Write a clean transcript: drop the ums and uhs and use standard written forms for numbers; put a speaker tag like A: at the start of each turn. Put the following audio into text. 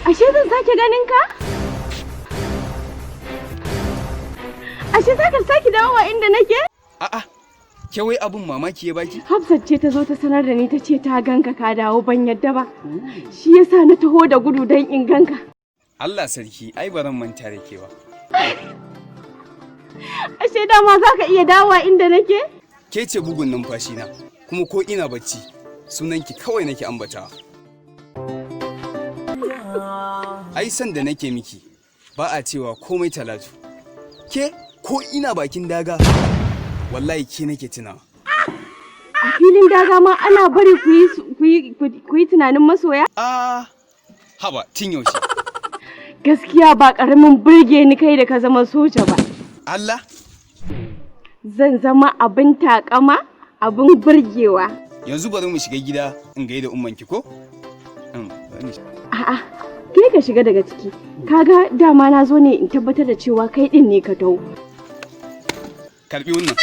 A: Ashe zan sake ganin ka? Ashe za ka sake dawowa inda nake?
B: A'a, ke wai abun mamaki ya baki?
A: Hafsat ce ta zo ta sanar da ni, ta ce ta ganka ka dawo, ban yadda ba. Shi yasa na taho da gudu don in ganka.
B: Allah sarki, ai ba zan manta da ke ba.
A: Ashe dama za ka iya dawowa inda nake?
B: Ke ce bugun numfashi na, kuma ko ina bacci, sunanki kawai nake ambatawa. Ai san da nake miki, ba a cewa komai, Talatu. Ke ko ina bakin daga, wallahi ke nake tunawa.
A: A filin daga ma ana bari ku yi tunanin masoya?
B: Ah, haba, tun yaushe.
A: Gaskiya ba ƙaramin burge ni kai da ka zama soja ba.
B: Allah?
A: Zan zama abin takama, abin burgewa.
B: Yanzu bari mu shiga gida in gaida ummanki ko? Bari mu shiga.
A: A'a, kai ka shiga daga ciki. Kaga dama na zo ne in tabbatar da cewa kai din ne ka taho.
B: Karbi wannan.